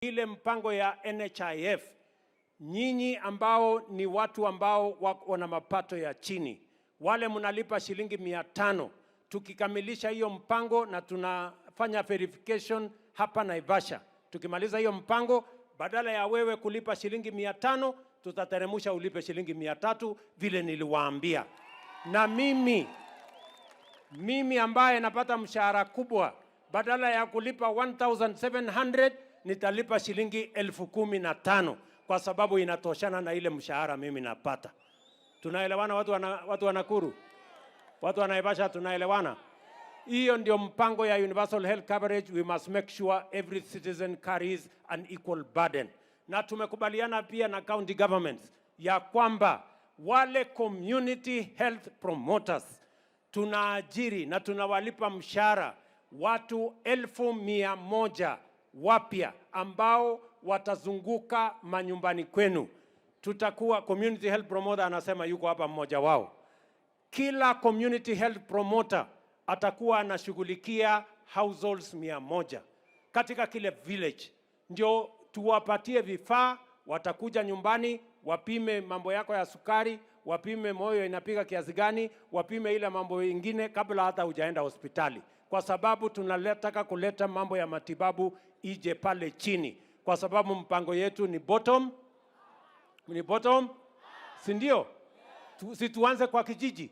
Ile mpango ya NHIF, nyinyi ambao ni watu ambao wana mapato ya chini, wale mnalipa shilingi 500, tukikamilisha hiyo mpango na tunafanya verification hapa Naivasha, tukimaliza hiyo mpango, badala ya wewe kulipa shilingi 500, tutateremusha ulipe shilingi 300 vile niliwaambia. Na mimi ambaye napata mshahara kubwa, badala ya kulipa 1700 nitalipa shilingi 15,000 kwa sababu inatoshana na ile mshahara mimi napata. Tunaelewana watu wa Nakuru? Watu wa Naivasha tunaelewana? Hiyo ndio mpango ya universal health coverage. We must make sure every citizen carries an equal burden. Na tumekubaliana pia na county governments ya kwamba wale community health promoters tunaajiri na tunawalipa mshahara watu 100,000 wapya ambao watazunguka manyumbani kwenu. Tutakuwa community health promoter, anasema yuko hapa mmoja wao. Kila community health promoter atakuwa anashughulikia households 100 katika kile village, ndio tuwapatie vifaa. Watakuja nyumbani wapime mambo yako ya sukari, wapime moyo inapiga kiasi gani, wapime ile mambo ingine kabla hata hujaenda hospitali, kwa sababu tunataka kuleta mambo ya matibabu ije pale chini, kwa sababu mpango yetu ni bottom, si ndio? Si tuanze kwa kijiji.